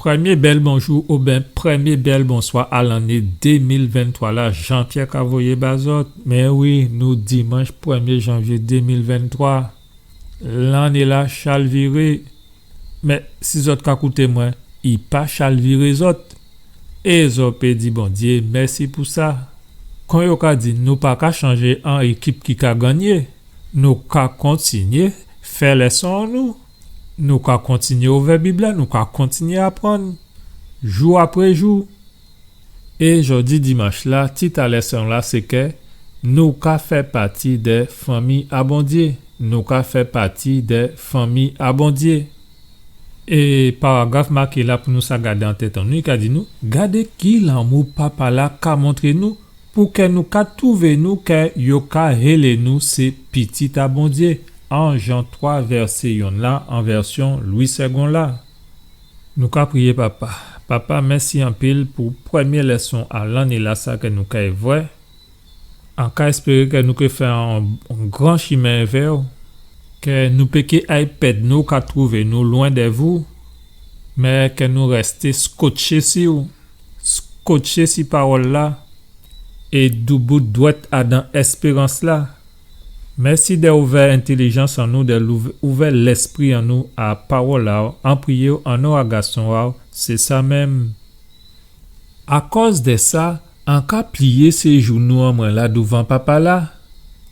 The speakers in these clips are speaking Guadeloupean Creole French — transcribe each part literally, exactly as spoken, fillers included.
Prèmyé bèl bonjou oubyen prèmyé bèl bonswa a lanné dé mil venntwa la, Jean-Pierre ka voyé ba zòt. Mé wi, nou dimanch prèmyé janvyé dé mil venntwa. Lanné-la chalviré. Mé si zòt ka kouté mwen, i pa chalviré zòt. É zòt pé di Bondyé mèsi pou sa. Kon yo ka di, nou pa ka chanjé an ékip ki ka gannyé. Nou ka kontinyé fè lèson an nou. Nou ka kontinyé ouvè Bib-la, nou ka kontinyé aprann, jou apré jou. É jòdi dimanch-la, tit a lèson-la sé kè nou ka fè pati dè fanmi a Bondyé. Nou ka fè pati dè fanmi a Bondyé. É paragraf maké-la pou nou sa gadé an tèt an nou, i ka di nou, gadé ki lanmou Papa-la ka montré nou, pou kè nou ka twouvé nou kè yo ka hélé nou sé pitit a Bondyé, an Jan twa vèsé yonn la, an vèsyon Lwi Sègon la. Nou ka priyé Papa. Papa, mèsi anpil pou prèmyé lèson a lanné-la sa kè nou kay vwè. An ka èspéré kè nou ké fè on, on gran chimen èvè'w, kè nou pé ké ay pèd nou, ka twouvé nou lwen dè vou, mé kè nou rèsté skotché si'w, skotché si pawòl-la, é doubout dwèt adan èspérans-la. Mèsi dè ouvè entèlijans an nou, dè louv-, ouvè lèspri an nou a pawòl a'w, an priyé'w an non a Gason a'w, sé sa menm. Akòz dè sa, an ka pliyé sé jounou an mwen la douvan Papa-la.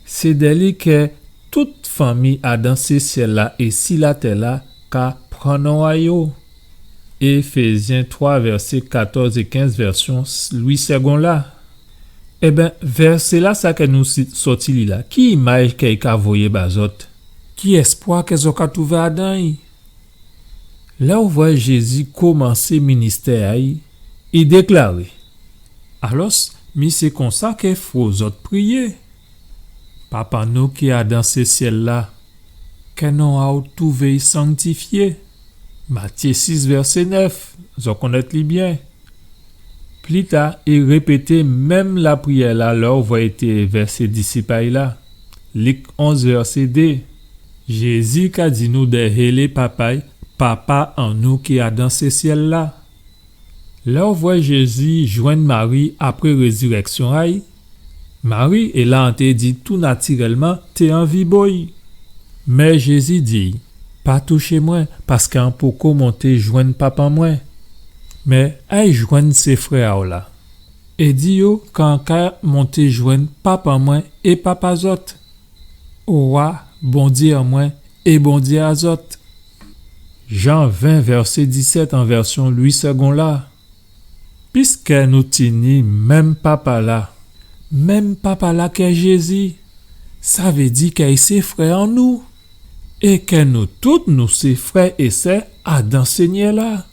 Sé dè li kè tout fanmi adan sé syèl-la é si latè-la ka pran non a yo. Éfézyen twa, vèsé katòz é kenz, vèsyon s-, Lwi Sègon la. Ében, vèsé-la sa kè nou si-, sòti li la, ki imaj kè i ka voyé ba zòt? Ki èspwa kè zòt ka twouvé adan i? Lè ou vwè Jézi komansé ministè a'y, i déklaré, alòs, mi sé konsa kè fo zòt priyé. Papa nou ki adan sé syèl-la, kè non a'w twouvé sanktifyé. Matyé sis, vèsé nèf, zòt konnèt li byen. Pli ta, i répété menm lapriyè-la lè ou vwè i té èvè sé disip a'y la. Lik onz, vèsé dé. Jézi ka di nou dè hélé Papa'y, Papa an nou ki adan sé syèl-la. Lè ou vwè Jézi jwenn Mari apré rézirèksyon a'y, Mari, é la an té di tou natirèlman, té anvi bo'y. Mé Jézi di'y, pa touché mwen, paskè an poko monté jwenn Papa mwen. Mé ay jwenn sé frè a'w la. É di yo kè an ka monté jwenn Papa mwen é Papa zòt. Owa, Bondyé an mwen é Bondyé a zòt. Jan ven, vèsé disèt, an vèsyon Lwi Sègon la. Piskè nou tini menm Papa la, menm Papa la kè Jézi, sa vé di kè i sé frè an nou, é kè nou tout nou sé frè é sè adan Sényè la.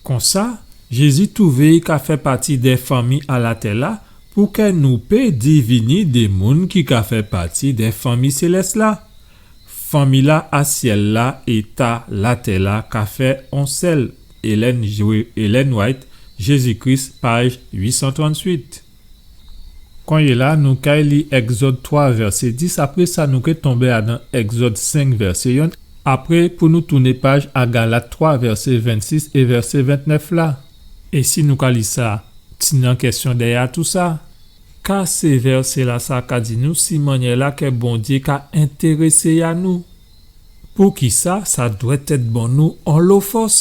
Konsa, Jézi twouvé i ka fè pati dè fanmi a latè la, pou kè nou pé divini dè moun ki ka fè pati dè fanmi sélès la. Fanmi la a syèl la é ta latè la ka fè on sèl. Ellen G-, Ellen White, Jésus-Christ, paj uit san tranntuit. Konyéla, nou kay li Ègzòd twa, vèsé dis, apré sa, nou ké tonbé adan Ègzòd senk, vèsé yonn, apré, pou nou tounen paj a Galat twa, vèsé vennsis é vèsé ventnèf la. É si nou ka li sa, tini on kèsyon dèyè tousa. Ka sé vèsé la sa ka di nou si mannyè la kè Bondyé ka entérésé a nou? Poukisa sa dwèt èt ban nou onlo fòs?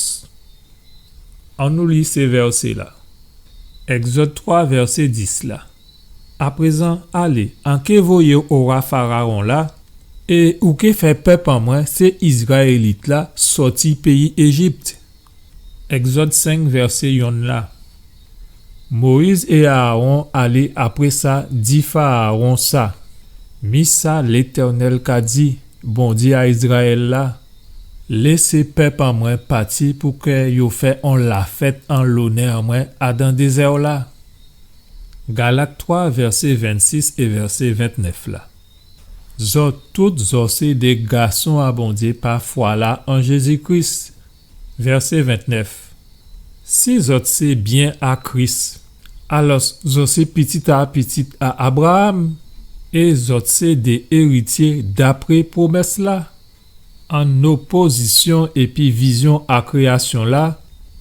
Annou li sé vèsé la. Ègzòd twa, vèsé dis la. Aprézan, alé, an ké voyé'w owa Farawon la, é ou ké fè pèp an mwen, sé Izrayélit la, sòti péyi Éjip. Ègzòd senk, vèsé yonn la. Moyiz é Aawon alé, apré sa, di Farawon sa: Mi sa Létènèl ka di, Bondyé a Izrayèl la: Lésé pèp an mwen pati pou kè yo fè on lafèt an lonè an mwen adan dézè la. Galat twa, vèsé vennsis é vèsé ventnèf la. Zòt tout, zòt sé dé gason a Bondyé pa fwa la an Jézi Kris. Vèsé ventnèf. Si zòt sé byen a Kris, alò zòt sé pitit a pitit a Abraram, é zòt sé dé érityé dapré pwomès la. An opozisyon épi vizyon a kréyasyon la,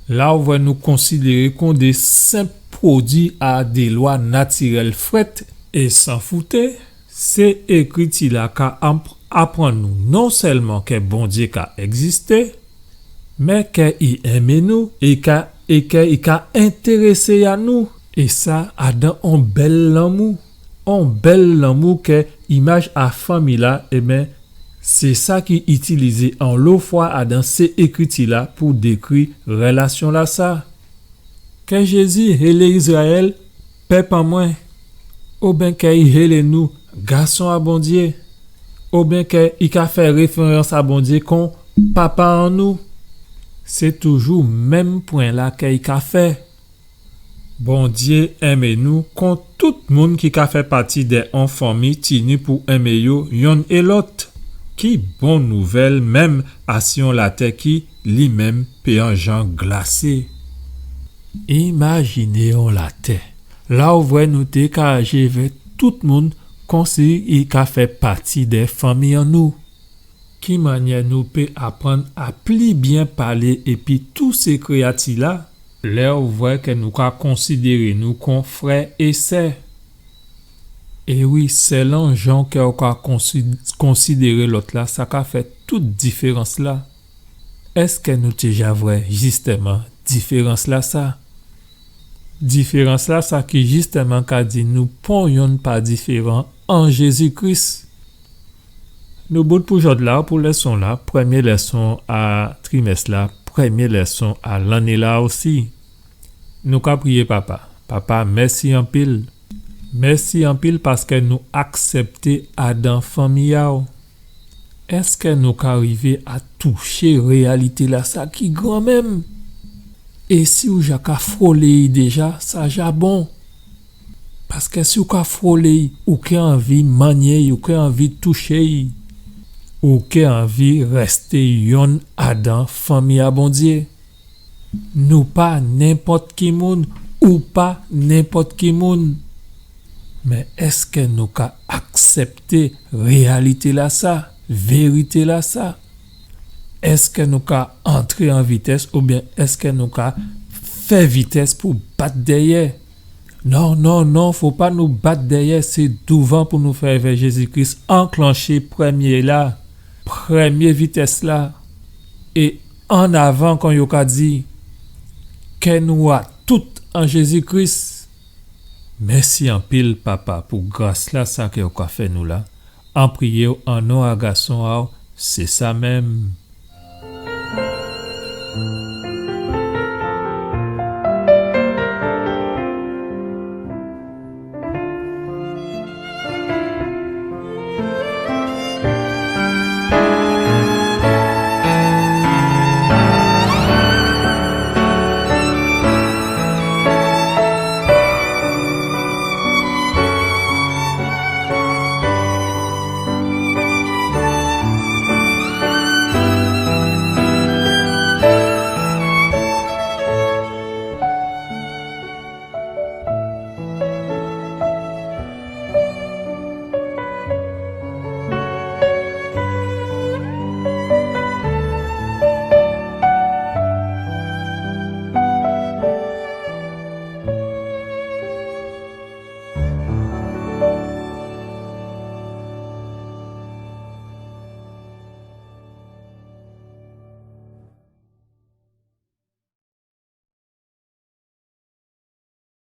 La ou vwè nou konsidéré kon dé senp pwodui a dé lwa natirèl frèt é san fouté, sé ékriti-la ka ap-, aprann nou non sèlman kè Bondyé ka ègzisté, mé kè i enmé nou é ka, é kè i ka entérésé a nou. É sa adan on bèl lanmou. On bèl lanmou kè imaj a fanmi-la, ében, sé sa ki itilizé anlo fwa adan sé ékriti-la pou dékri rèlasyon-lasa. Kè Jézi hélé Izrayèl pèp an mwen, oubyen kè i hélé nou gason a Bondyé, oubyen kè i ka fè référans a Bondyé kon papa an nou, sé toujou menm pwen-la kè i ka fè. Bondyé enmé nou kon tout moun ki ka fè pati dè on fanmi tini pou enmé yo yonn é lòt. Ki bon nouvèl menm asi on latè ki, li menm, pé on jan glasé. Imajiné on latè la ou vwè nou té ka aji èvè tout moun konsi i ka fè pati dè fanmi an nou. Ki manyè nou pé aprann a pli byen palé épi tout sé kréyati-la, lè ou vwè kè nou ka konsidéré nou kon frè é sè? É wi, sèlon jan kè ou ka konsi-, konsidéré lòt-la, sa ka fè tout diférans-la. Èskè nou té ja vwè jistèman diférans-lasa? Diférans-lasa ki jistèman ka di nou pon yonn pa diféran an Jézi Kris. Nou bout pou jòdla, pou lèson-la, prèmyé lèson a trimès-la, prèmyé lèson a lanné-la osi. Nou ka priyé, Papa. Papa, mèsi anpil. Mèsi anpil paskè nou aksèpté adan fanmi a'w. Èskè nou ka rivé a touché réyalité-lasa ki gran menm? É si ou ja ka fwolé'y déja, sa ja bon. Paskè si ou ka fwolé'y, ou ké anvi manyé'y, ou ké anvi touché'y, ou ké anvi rèsté yonn adan fanmi a Bondyé. Nou pa nenpòt ki moun, ou pa nenpòt ki moun. Mé èskè nou ka aksèpté réyalité-lasa, vérité-lasa? Èskè nou ka antré an vitès oubyen èskè nou ka fè vitès pou bat dèyè? Non, non, non, fo pa nou bat dèyè, sé douvan pou nou fè èvè Jézi Kris, anklanché prèmyé-la, prèmyé vitès-la, é an avan, kon yo ka di, kè nou a tout an Jézi Kris. Mèsi anpil, Papa, pou gras-lasa kè ou ka fè nou la. An priyé'w an non a Gason a'w, sé sa menm.